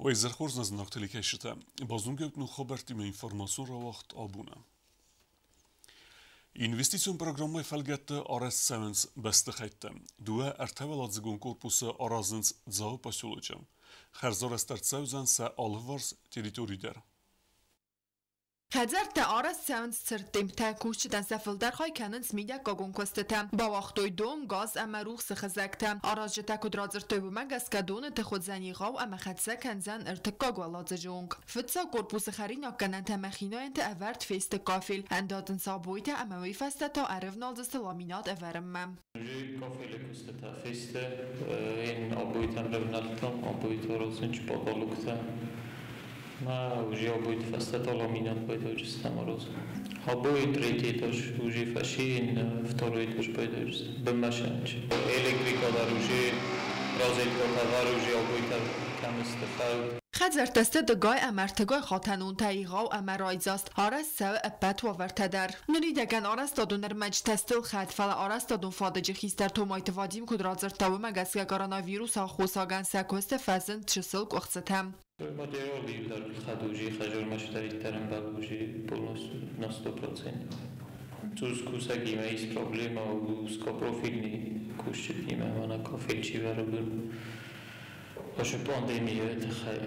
Уӕ изӕр хорз, нӕ зынаргъ телекӕсджытӕ! Базонгӕ ут ног хабӕрттимӕ информацион рауагъд абоны. Инвестицион программӕйы фӕлгӕтты арӕзт цӕуынц бӕстыхӕйттӕ. Дыууӕ ӕртӕуӕладзыгон корпусы аразынц Дзауы поселочы. Хӕрзарӕзт ӕрцӕудзӕн сӕ алыварс территори дӕр. Хӕдзӕрттӕ арӕзт цӕуынц цырддымтӕ, кусджытӕн сӕ фылдӕр хай кӕнынц мидӕггагон куыстытӕ. Бауагътой дон, газ ӕмӕ рухсы хызӕгтӕ. Аразджытӕ куыд радзырдтой, уымӕ гӕсгӕ доны тых уыдзӕн егъау ӕмӕ хӕццӕ кӕндзӕн ӕртыккаг уӕладзыджы онг. Фыццаг корпусы хӕринаггӕнӕнтӕ ӕмӕ хинайӕнты ӕвӕрд фесты кафель, ӕндадзынц обойтӕ ӕмӕ уый фӕстӕ та ӕрӕвналдзысты ламинат ӕвӕрынмӕ. Кафелы куыстытӕ фесты, ин обойтӕм рӕвнӕлдтам, обойты аразынч потолоктӕ. Ма уже обойты фӕстӕ та ламинат байдайдзыстӕм аразын. Обои третий этаж уже фӕси, ин второй этаж байдайдзыстӕм. Бынмӕ сӕнч. Электрика дӕр уже розеткӕтӕ дӕр уже обойтӕ кӕм сты фӕуд. Хӕдзӕрттӕ сты дыгай ӕмӕ ӕртыгай хатӕнонтӕ егъау ӕмӕ райдзаст, арӕзт цӕуы ӕппӕт уавӕртӕ дӕр. Ныридӕгӕн арӕзтадон ӕрмӕджытӕ сты ӕлхӕд, фӕлӕ арӕзтадон фадыджы хистӕр Томайты Вадим куыд радзырдта, уымӕ гӕсгӕ коронавирусы аххосагӕн сӕ куысты фӕзынд чысыл къуыхцытӕ. Материал иудар ӕлхӕд уже хӕдзармӕ цыдӕриддӕр ӕмбӕлы уже полностью на 100%. Цъус кусӕгимӕ ис проблема узкопрофильный кусджытимӕ, мӕнӕ кафель чи вӕры уыдон. Ӕз пандемийы тыххӕй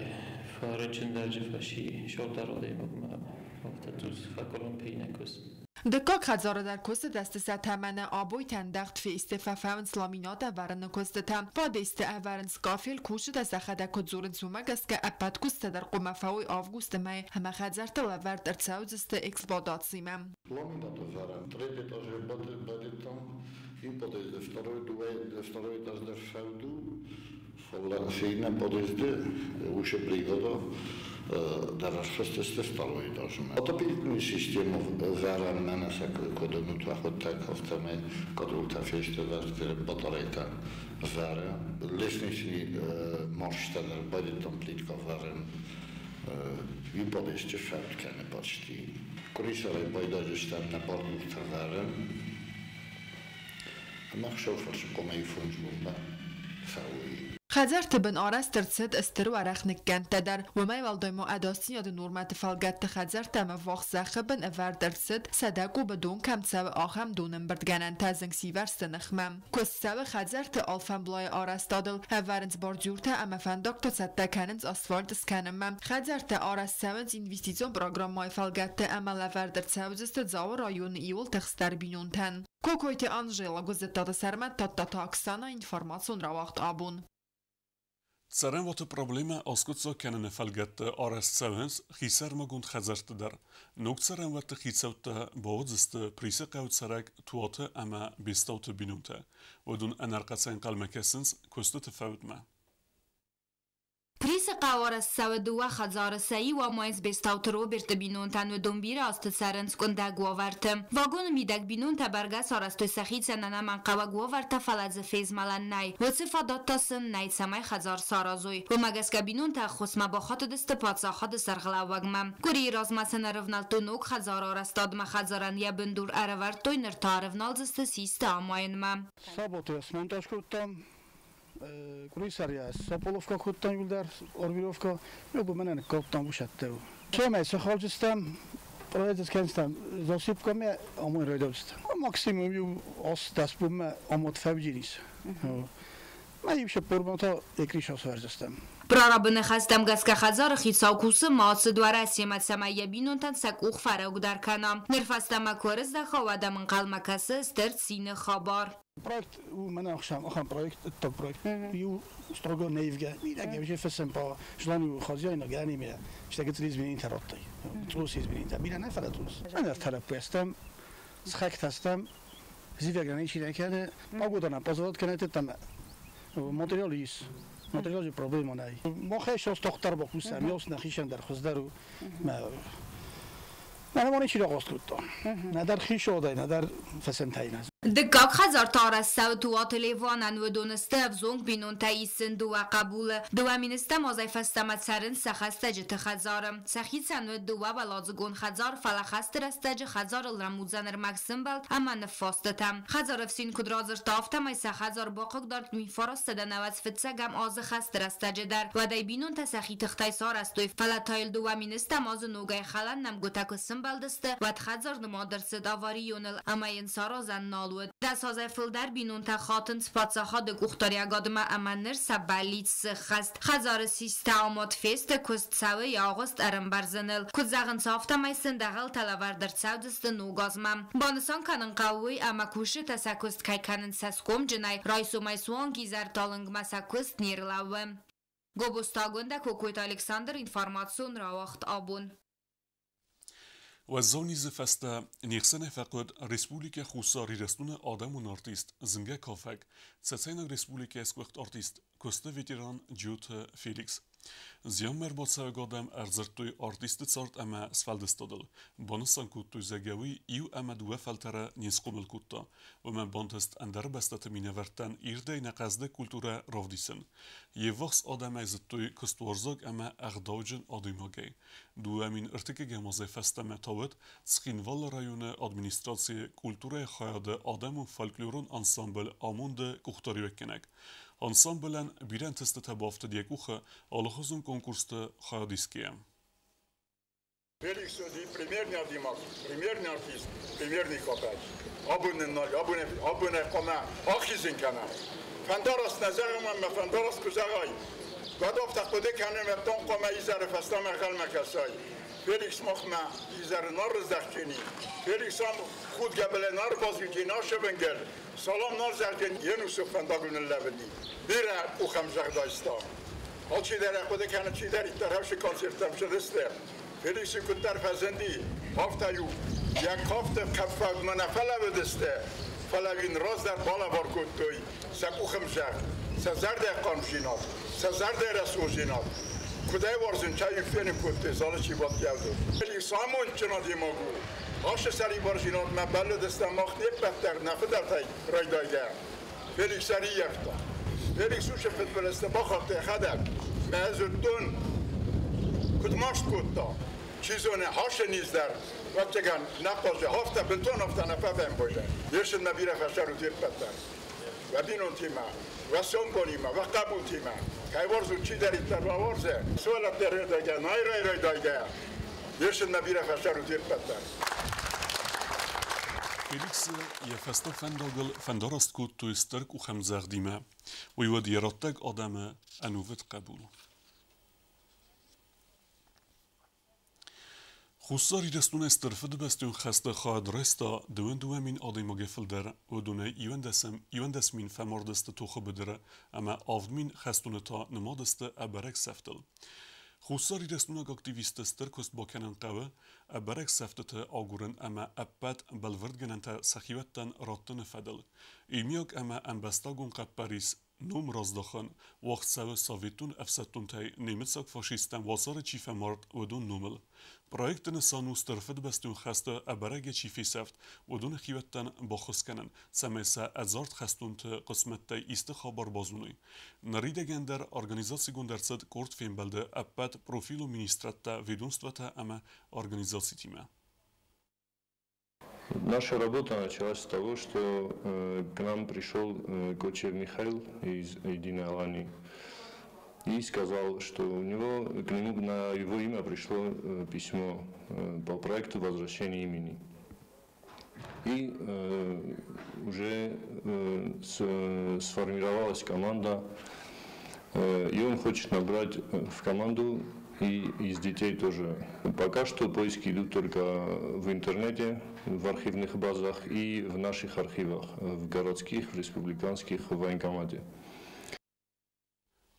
фӕрынчындӕрджы фӕси сӕрдар адӕймагмӕ афтӕ цъус фӕкъуылымпы нӕ куыст. Дыккаг хӕдзары дӕр куысты дӕсты сӕ тӕмӕны обойтӕ ӕндӕгъд фесты, фӕфӕуынц ламинат ӕвӕрыны куыстытӕ. Подъездты ӕвӕрынц кафель, кусджытӕ сӕхӕдӕг куыд дзурынц, уымӕ гӕсгӕ ӕппӕт куыстытӕ дӕр хъуамӕ фӕуой августы мӕйы ӕмӕ хӕдзӕртты лӕвӕрд ӕрцӕудзысты эксплуатацимӕ. Ламинат ӕвӕрӕн третий этажы бадыдтам, иу подъезды, второй, дыууӕ, второй этаж дӕр фӕуд у, фӕлӕ фейнӕ подъезды уыцы бригада дӕр ӕрхызтысты второй этажмӕ. Отопительный система вӕрӕн мӕнӕ сӕ куыд уӕхуыдтӕг, афтӕмӕй кадрултӕ фесты батарейтӕ вӕры. Лестничный марштӕ дӕр байдыдтам плитка вӕрын. Иу подъезды фӕуд кӕны почти. Къуырисӕрӕй байдайдзыстӕм нӕ бордюртӕ вӕрын. Ӕмӕ ӕхсӕвфарсы хъуамӕ фондз бонмӕ фӕуой. Хӕдзӕртты бын арӕзт ӕрцыд стыр уӕрӕх ныккӕндтӕ дӕр. Уымӕй уӕлдай ма ӕдасдзинады нормӕты фӕлгӕтты хӕдзӕрттӕ ӕмӕ ввахс зӕххы бын ӕвӕрд ӕрцыд, 100 кубы дон кӕм цӕуы, ахӕм донӕмбырдгӕнӕнтӕ зынгсивӕрзты ныхмӕ. Куыст цӕуы хӕдзӕртты алфӕмблайы арӕзтадыл, ӕвӕрынц бордюртӕ ӕмӕ фӕндӕгтӕ цӕттӕ кӕнынц асфальт скӕнынмӕ. Хӕдзӕрттӕ арӕзт цӕуынц инвестицион программӕйы фӕлгӕтты ӕмӕ лӕвӕрд ӕрцӕудзысты Дзауы районы иууыл тыхстдӕр бинонтӕн. Кокойты Анжела, Гуыззыттаты Сӕрмӕт, Тадтаты Оксана, информацион рауагъд абон. Цӕрӕнуаты проблемӕ аскъуыддзаг кӕныны фӕлгӕтты арӕзт цӕуынц хисӕрмагонд хӕдзӕртты дӕр. Ног цӕрӕнуӕтты хицӕуттӕ бауыдзысты Присы хъӕуы цӕрӕг Туаты ӕмӕ Бестауты бинонтӕ. Уыдон ӕнӕрхъӕцӕй ӕнхъӕлмӕ кӕсынц куыстыты фӕудмӕ. Присы хъӕуы арӕзт цӕуы дыууӕ хӕдзары, сӕ иу амайынц Бестауты Роберты бинонтӕн, уыдон бирӕ азты цӕрынц къуындӕг уавӕрты. Вагоны мидӕг бинонтӕ бӕргӕ сарӕзтой сӕхицӕн ӕнӕмӕнгхъӕуӕг уавӕртӕ, фӕлӕ дзы фезмӕлӕн нӕй. Уыцы фадат та сын нӕй, цӕмӕй хӕдзар саразой. Уымӕ гӕсгӕ бинонтӕ ӕххуысмӕ бахатыдысты паддзахады сӕргълӕууӕгмӕ. Къуырийы размӕ сын ӕрывнӕлдтой ног хӕдзары арӕзтадмӕ, хӕдзарӕн йӕ бындур ӕрӕвӕрдтой, ныр та ӕрывналдзысты систы амайынмӕ. Саботы смонтаж кодтам, къуырисӕрйӕ Сополовка кодтам иуылдӕр, Орвиловка, иу мӕнӕ ныккалдтам усӕттӕ. Цӕмӕй сыхалджыстӕм, проект скӕнстӕм, засыпкамӕ амон райдайдзыстӕм. Максимум иу 80 бонмӕ амад фӕуыдзӕнис. Мӕ иу 40 бон та экрис сӕвӕрдзыстӕм. Прорабы ныхӕстӕм гӕсгӕ хӕдзары хицау кусы ма ацыд Уӕрӕсемӕ, цӕмӕй йӕ бинонтӕн сӕ къух фӕрогдӕр кӕна. Ныр фӕстӕмӕ куы ӕрыздӕха, уӕд ӕм ӕнхъӕлмӕ кӕсы стыр цины хабар. Проект у мӕнӕ ӕхсӕм ахӕм проект, ӕддаг проект. Иу строго неивгӕ, мидӕг уже фӕсӕм по желанию хозяина гӕнимӕ, стӕг изменения радтай. Цъус изменения. Бирӕ нӕ, фӕлӕ цъус. Ӕнӕ тӕлӕппӕстӕм, схӕктӕстӕм, зивӕг ничи нӕ кӕны, погода нам позволяет кӕнӕт там материал ис. Материалы проблема нӕй. Махӕй состохтар бакусӕм, ёс нӕхицӕн дӕр хуыздӕр у. Мӕ ма ничи рагъост кодта. Нӕдӕр хицауадӕй, нӕдӕр фӕсӕнтӕй. Дыккаг хӕдзар та арӕзт цӕуы Туаты Левуанӕн, уыдон сты ӕвзонг бинонтӕ, ис сын дыууӕ хъӕбулы. 2 000 азӕй фӕстӕмӕ цӕрынц сӕ хӕстӕджыты хӕдзары. Сӕхицӕн уыд дыууӕуӕладзыгон хӕдзар, фӕлӕ хӕсты рӕстӕджы хӕдзарыл рӕмудзӕн ӕрмӕг сымбӕлд ӕмӕ ныффастытӕ. Хӕдзары ӕфсин куыд радзырдта, афтӕмӕй сӕ хӕдзар бахъыгдард 1995 азы хӕсты рӕстӕджы дӕр. Уӕд ӕй бинонтӕ сӕхи тыхтӕй сарӕзтой, фӕлӕ та йыл 2010 азы ногӕй хӕлӕн нӕмгуытӕ куы сымбӕлдысты, уӕд хӕдзар нымад ӕрцыд аварийоныл ӕмӕ йын саразӕн нал уыд. 10 азӕй фылдӕр бинонтӕ хатынц паддзахады къухдариӕгадмӕ ӕмӕ ныр сӕ бӕллиц сыххӕст. Хӕдзары систӕ амад фесты, куыст цӕуы йӕ агъуыст ӕрӕмбӕрзыныл. Куыд зӕгъынц, афтӕмӕй сын дӕгъӕлтӕ лӕвӕрд ӕрцӕудзысты ног азмӕ. Банысан кӕнын хъӕуы уый, ӕмӕ кусджытӕ сӕ куыст кӕй кӕнынц цӕсгомджынӕй, райсомӕй суанг изӕрталынгмӕ сӕ куыст не рлӕууы. Гобозты Агуындӕ, Кокойты Александр, информацион рауагъд «Абон». Уӕззау низы фӕстӕ не хсӕнӕй фӕхъуыд Республикӕ Хуссар Ирыстоны адӕмон артист, зынгӕ кафӕг, Цӕцӕйнаг республикӕйы сгуыхт артист, куысты ветеран Джиоты Феликс. Зианмӕ ӕрбацӕуӕг адӕм ӕрдзырдтой артисты цард ӕмӕ сфӕлдыстадыл. Банысан кодтой, зӕгъгӕ, уый иу ӕмӕ дыууӕ фӕлтӕры не схъомыл кодта. Уымӕн бантыст ӕндӕр бӕстӕты минӕвӕрттӕн ирдӕй нӕ хъӕздыг культурӕ равдисын. Йе ввахс адӕмӕй зыдтой куыстуарзаг ӕмӕ ӕгъдауджын адӕймагӕй. 2003 азӕй фӕстӕмӕ та уыд Цхинвалы районы администрацийы культурӕйы хайады адӕмон фольклорон ансамбль «Амонд-ы» къухдариуӕггӕнӕг. Ансамблӕн бирӕ ӕнтыстытӕ бафтыд йӕ къухы алыхуызон конкурсты хайадисгӕйӕ. Феликс уыди премьерный адӕймаг, премьерный артист, премьерный кафӕг. Абон нал, абон ӕй хъуамӕ ахизын кӕнӕм. Фӕндараст нӕ зӕгъӕм ӕмӕ фӕндараст куы зӕгъай, уӕд афтӕ хъуыды кӕнӕм, ӕддон хъуамӕ изӕры фӕстӕмӕ ӕнхъӕлмӕ кӕсай. Феликс махмӕ изӕры нал рыздӕхджени. Феликс ам худгӕбылӕй нал базилди нал салам нал зӕгъдзӕн, йе нусы фӕндагыл ныллӕууыди. Бирӕ къухӕмдзӕгъд айста. Алчидӕр ӕрхъуыды кӕны, чидӕриддӕр хӕфсы концерттӕм цыдысты. Феликсы куыддӕр фӕзынди, афтӕ-иу йӕ кафты кӕффӕгмӕ нӕ фӕлӕууыдысты, фӕлӕ йын раздӕр балӕвар кодтой сӕ къухӕмдзӕгъд, сӕ зӕрдӕйы хъармдзинад, сӕ зӕрдӕйы рӕсугъддзинад. Куыд ӕй уарзын, чай фенын кодтой, залы чи бадти, уыдон. Феликс амондджын адӕймаг у. Ацы сӕрибардзинадмӕ бӕллыдыстӕм мах не ппӕт дӕр нӕ фыдӕлтӕй райдайгӕ. Феликс ӕрыййӕфта. Феликс уыцы фыдбылызты бахаудта йӕхӕдӕг. Мӕ ӕз уыдтон, куыд маст кодта. Чи зоны, хасы низ дӕр, ӕвӕццӕгӕн, нӕ хъазы, афтӕ, бынтон афтӕ нӕ фӕфӕмбойдзӕн. Йе бирӕ фӕцӕрут йе ппӕт дӕр. Уӕ бинонтимӕ, уӕ сомбонимӕ, уӕ хъӕбултимӕ. Кӕй уарзут, чидӕриддӕр уӕ уарзы. Сывӕллӕттӕ райдайгӕ, найрӕй райдайгӕ. Йе бирӕ фӕцӕрут йе ппӕт дӕр. Феликсы йӕ фӕстаг фӕндагыл фӕндараст кодтой стыр къухӕмдзӕгъдимӕ. Уый уыд йӕ раттӕг адӕмы ӕнувыд хъӕбул. Хуссар Ирыстоны Стыр Фыдыбӕстӕйон хӕсты хайад райста 22 000 адӕймагӕй фылдӕр, уыдонӕй 21 000 фӕмард сты тохы быдыры ӕмӕ 7000 хӕстоны та нымад сты ӕбӕрӕг сӕфтыл. Хуссар Ирыстонаг активистты стыр куыст бакӕнын хъӕуы ӕбӕрӕг сӕфтыты агурын ӕмӕ ӕппӕт бӕлвырдгӕнӕнтӕ сӕхиуӕттӕн раттыны фӕдыл. Иумиаг ӕмӕ ӕмбӕстагон хъӕппӕрис ном раздахын уагъд цӕуы советон ӕфсӕддонтӕй немыцаг фашисттӕм уацары чи фӕмард, уыдон номыл. Проекты нысан у Стыр Фыдыбӕстӕйон хӕсты ӕбӕрӕгӕй чи фесӕфт, уыдоны хиуӕттӕн баххуыс кӕнын, цӕмӕй сӕ ӕдзард хӕстонты хъысмӕттӕй исты хабар базоной. Ныридӕгӕн дӕр организацигонд ӕрцыд къорд фембӕлды ӕппӕт профилон министрадтӕ, ведомствотӕ ӕмӕ организацитимӕ. Наша работа началась с того, что к нам пришел Кочев Михаил из Единой Алании и сказал, что у него, к нему на его имя пришло письмо по проекту возвращения имени. И уже сформировалась команда, и он хочет набрать в команду и из детей тоже. Пока что поиски идут только в интернете, в архивных базах и в наших архивах, в городских, в республиканских, в военкомате.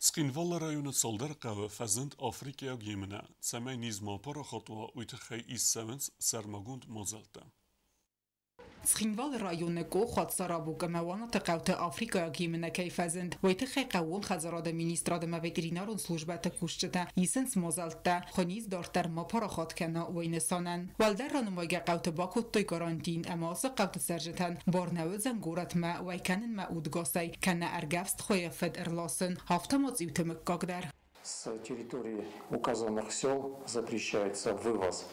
Цхинвалы районы цалдӕр хъӕуы фӕзынд африкӕйаг емынӕ, цӕмӕй низ ма апарахат уа, уый тыххӕй ист цӕуынц сӕрмагонд мадзӕлттӕ. Цхинвалы районы Къохат, Сарабук ӕмӕ Уанаты хъӕуты африкӕйаг емынӕ кӕй фӕзынд, уый тыххӕй хъӕууон хӕдзарады министрад ӕмӕ ветеринарон службӕты кусджытӕ исынц мадзӕлттӕ, хуыниз дарддӕр ма парахат кӕна, уый нысанӕн. Уӕлдӕр ранымайгӕ хъӕуты бакодтой карантин ӕмӕ ацы хъӕуты цӕрджытӕн бар нӕ уыдзӕн горӕтмӕ уӕй кӕнынмӕ удгасӕй кӕнӕ ӕргӕвст хуыйы фыд ӕрласын, афтӕ ма цъиуты мыггаг дӕр. С территории указанных сел запрещается вывоз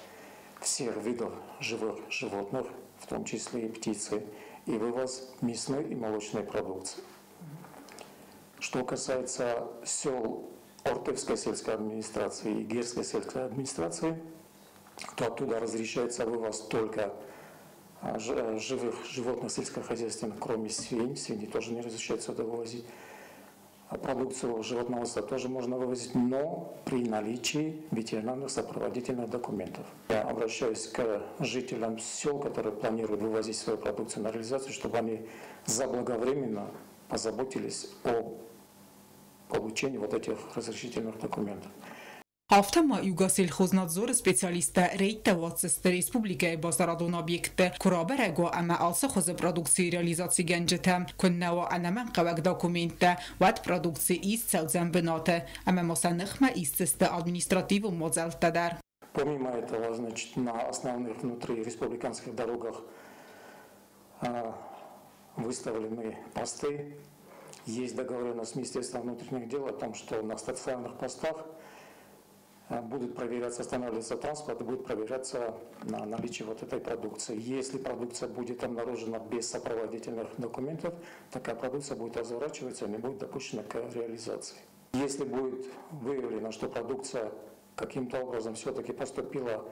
всех видов живых животных, в том числе и птицы, и вывоз мясной и молочной продукции. Что касается сел Ортевской сельской администрации и Герской сельской администрации, то оттуда разрешается вывоз только живых животных сельскохозяйственных, кроме свинь. Свиньи тоже не разрешается туда вывозить. Продукцию животноводства тоже можно вывозить, но при наличии ветеринарных сопроводительных документов. Я обращаюсь к жителям сел, которые планируют вывозить свою продукцию на реализацию, чтобы они заблаговременно позаботились о получении вот этих разрешительных документов. Афтӕ ма Югосельхознадзоры специалисттӕ рейдтӕ уадздзысты республикӕйы базарадон объектты, куы рабӕрӕг уа ӕмӕ алцы хуызы продукцийы реализацигӕнджытӕм куыннӕ уа ӕнӕмӕнгхъӕуӕг документтӕ, уӕд продукци ист цӕудзӕн бынаты ӕмӕ ма сӕ ныхмӕ исдзысты административон мадзӕлттӕ дӕр. Помимо этого, значит, на основных внутриреспубликанских дорогах выставлены посты. Есть договоренность с Министерством внутренних дел о том, что на стационарных постах будут проверяться, останавливаться транспорт и будет проверяться на наличие вот этой продукции. Если продукция будет обнаружена без сопроводительных документов, такая продукция будет разворачиваться и не будет допущена к реализации. Если будет выявлено, что продукция каким-то образом все-таки поступила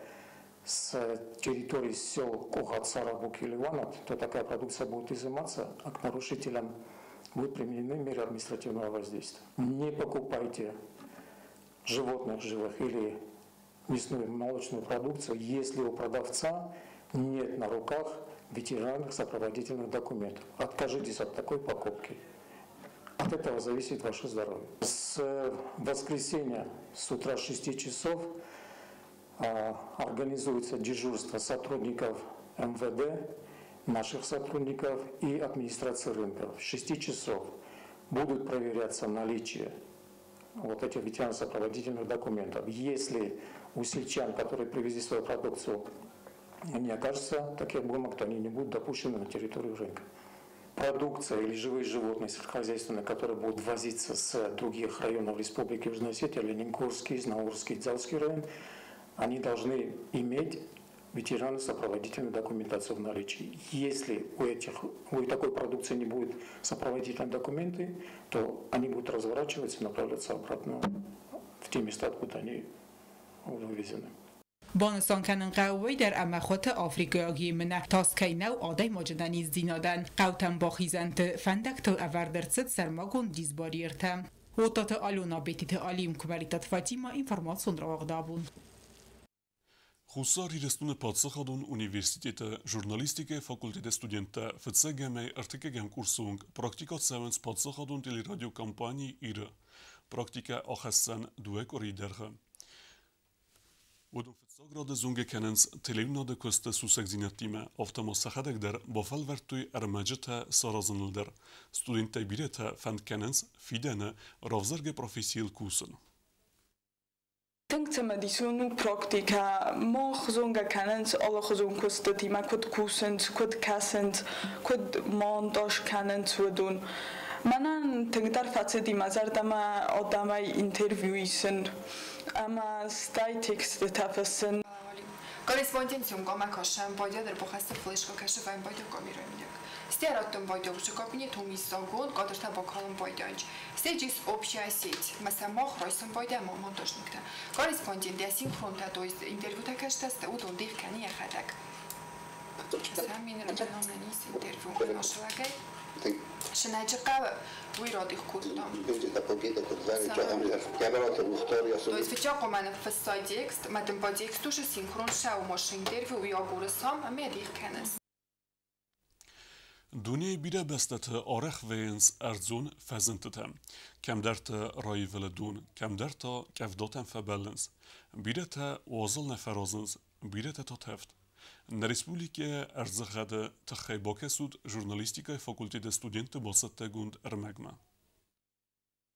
с территории сел Кохат, Сарабук или Ванат, то такая продукция будет изыматься, а к нарушителям будут применены меры административного воздействия. Не покупайте животных живых или мясную молочную продукцию, если у продавца нет на руках ветеринарных сопроводительных документов. Откажитесь от такой покупки. От этого зависит ваше здоровье. С воскресенья с утра 6 часов организуется дежурство сотрудников МВД, наших сотрудников и администрации рынка. В 6 часов будут проверяться наличие вот этих ветеринарно-сопроводительных документов. Если у сельчан, которые привезли свою продукцию, не окажется таких бумаг, то они не будут допущены на территорию рынка. Продукция или живые животные сельскохозяйственные, которые будут возиться с других районов Республики Южная Осетия, Ленингорский, Знаурский, Дзалский район, они должны иметь ветеринарно-сопроводительную документацию в наличии. Если у такой продукции не будет сопроводительной документы, то они будут разворачиваться и направляться обратно в те места, откуда они вывезены. Банысан кӕнын хъӕуы уый дӕр, ӕмӕ хуыты африкӕйаг емынӕ тас кӕй нӕу адӕймаджы ӕнӕниздзинадӕн. Хъӕутӕм бахизӕнты фӕндӕгтыл ӕвӕрд ӕрцыд сӕрмагонд дизбарьертӕ. Отаты Алена, Бетиты Алим, Куымӕридтаты Фатимӕ, информацион рауагъд Абон. Хуссар Ирыстоны паддзахадон университеты журналистикӕйы факультеты студенттӕ фыццӕгӕмӕй ӕртыккӕгӕм курсы онг практикӕ цӕуынц паддзахадон телерадиокомпани «Ир-ы». Практикӕ ахӕсдзӕн дыууӕ къуырийы дӕргъы. Уыдон фыццаг рады зонгӕ кӕнынц телеуынады куысты сусӕгдзинӕдтимӕ, афтӕ ма сӕхӕдӕг дӕр бафӕлвӕрдтой ӕрмӕджытӕ саразыныл дӕр. Студенттӕй бирӕтӕ фӕнд кӕнынц фидӕны равзаргӕ профессийыл кусын. Тынг цымыдисон у практикӕ. Мах зонгӕ кӕнынц алыхуызон куыстытимӕ, куыд кусынц, куыд кӕсынц, куыд монтаж кӕнынц, уыдон. Мӕнӕн тынгдӕр фӕцыди мӕ зӕрдӕмӕ адӕмӕй интервью исын ӕмӕ стӕй текстытӕ фыссын. Корреспондент Юнга Макашан бодя дэр бухаста флешка каша вайн бодя камера Сте раттон бодя уже кабинет умисагон кадрта бакалын бодянч. Сте есть общая сеть. Масалан мах райсон бодя монтажникта. Корреспондент асинхронта, то есть интервью такашта удон дих кани яхадак. Самин раджаномнанис интервью нашалагай. Шынаджы хъӕуы уый радих кодтам. То есть фычакъо мӕ ныффыссай текст, мӕ дын по тексту шы синхрон шӕу мошы интервью уый агуры сам, ӕмӕ дих кӕныс. Дунейы бирӕ бӕстӕты арӕх вӕййынц ӕрдзон фӕзындтытӕ. Кӕмдӕрты раивылы дон, кӕмдӕр та къӕвдатӕм фӕбӕллынц. Бирӕтӕ уазал нӕ фӕразынц, бирӕтӕ та тӕвд. Нӕ республикӕйы ӕрдзыгъӕды тыххӕй бакӕсут журналистикӕйы факультеты студентты бацӕттӕгонд ӕрмӕгмӕ.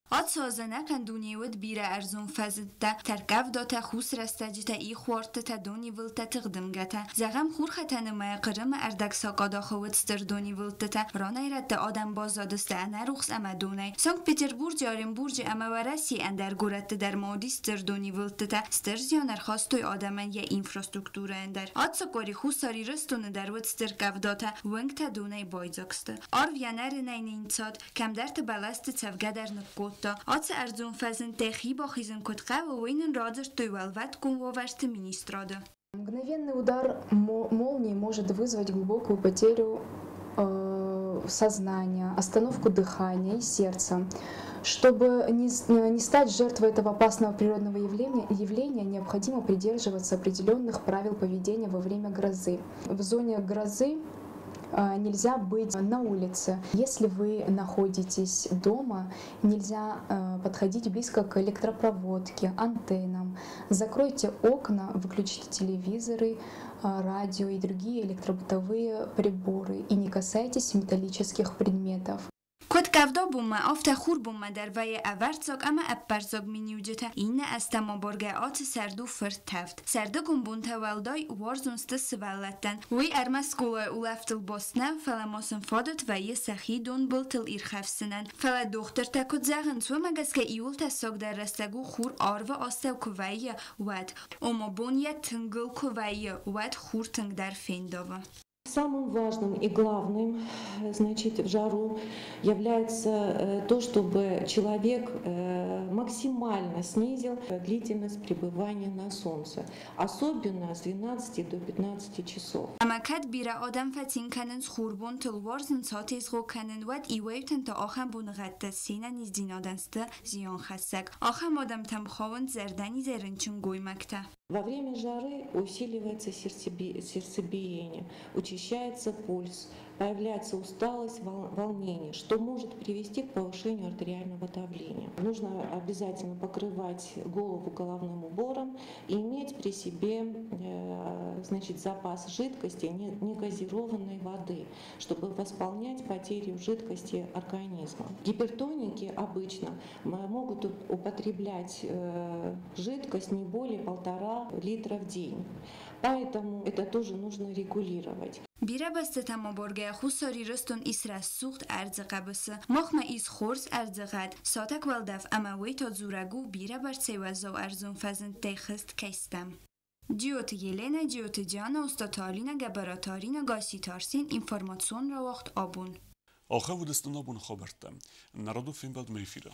Ацы аз ӕнӕхъӕн дунейы уыд бирӕ ӕрдзон фӕзындтӕ: тӕрккъӕвдатӕ, хус рӕстӕджытӕ, ихуардтытӕ, донивылдтӕ, тыхдымгӕтӕ. Зӕгъӕм, хурхӕтӕны мӕйы Хъырымы ӕрдӕгсакъадахы уыд стыр донивылдтытӕ, ранӕй-рӕтты адӕм баззадысты ӕнӕрухс ӕмӕ донӕй. Санкт-Петербурджы, Оренбурджы ӕмӕ Уӕрӕсейы ӕндӕр горӕтты дӕр ма уыдис стыр донивылдтытӕ, стыр зиан ӕрхастой адӕмӕн йӕ инфраструктурӕйӕн дӕр. Ацы къуыри Хуссар Ирыстоны дӕр уыд стыр къӕвдатӕ, уынгтӕ донӕй байдзаг сты. Арв йӕ нӕрынӕй нынцад, кӕмдӕрты бӕлӕсты цӕвгӕ дӕр ныккодта. Ацы ӕрдзон фӕзындтӕй хи бахизын куыд хъӕуы, уый нын радзырдтой Уӕлвӕткон уавӕрты министрады. Мгновенный удар молнии может вызвать глубокую потерю сознания, остановку дыхания и сердца. Чтобы не стать жертвой этого опасного природного явления, необходимо придерживаться определенных правил поведения во время грозы. В зоне грозы нельзя быть на улице. Если вы находитесь дома, нельзя подходить близко к электропроводке, антеннам. Закройте окна, выключите телевизоры, радио и другие электробытовые приборы и не касайтесь металлических предметов. Куыд къӕвдабонмӕ, афтӕ хурбонмӕ дӕр вӕййы ӕвӕрццаг ӕмӕ ӕппӕрццаг миниуджытӕ, иннӕ азтӕм абаргӕ ацы сӕрд у фыр тӕвд. Сӕрдыгон бонтӕ уӕлдай уарзон сты сывӕллӕттӕн. Уый ӕрмӕст скъолайы улӕфтыл баст нӕу, фӕлӕ ма сын фадат вӕййы сӕхи донбылтыл ирхӕфсынӕн. Фӕлӕ дохтыртӕ куыд зӕгъынц, уымӕ гӕсгӕ иууыл тӕссагдӕр рӕстӕг у хур арвы астӕу куы вӕййы, уӕд. Ома бон йӕ тынгыл куы вӕййы, уӕд хур тынгдӕр фендавы. Самым важным и главным, значит, в жару является то, чтобы человек максимально снизил длительность пребывания на солнце, особенно с 12 до 15 часов. Ӕмӕ кӕд бирӕ адӕм фӕцин кӕнынц хурбонтыл, уарзынц атезгъо кӕнын, уӕд иуӕй-иутӕн та ахӕм боныгъӕдтӕ се нӕниздзинадӕн сты зианхӕссӕг. Ахӕм адӕмтӕм хауынц зӕрдӕнизӕй рынчын гоймӕгтӕ. Во время жары усиливается сердцебиение, учащается пульс, появляется усталость, волнение, что может привести к повышению артериального давления. Нужно обязательно покрывать голову головным убором и иметь при себе значит, запас жидкости, негазированной воды, чтобы восполнять потерю жидкости организма. Гипертоники обычно могут употреблять жидкость не более 1,5 литра в день. Поэтому это тоже нужно регулировать. Бирӕ бӕстӕтӕм абаргӕйӕ Хуссар Ирыстон ис рӕсугъд ӕрдзы хъӕбысы. Махмӕ ис хорз ӕрдзыгъӕд, сатӕг уӕлдӕф ӕмӕ уый та дзурӕг у, бирӕбӕрцӕй уӕззау ӕрдзон фӕзындтӕй хызт кӕй стӕм. Джиоты Еленӕ, Джиоты Диана, Остъаты Алинӕ, Гӕбӕраты Аринӕ, Гасситы Арсен, информацион рауагъд Абон. Ахӕм уыдысты нӕ абоны хабӕрттӕ. Нӕ радон фембӕлдмӕ эфиры.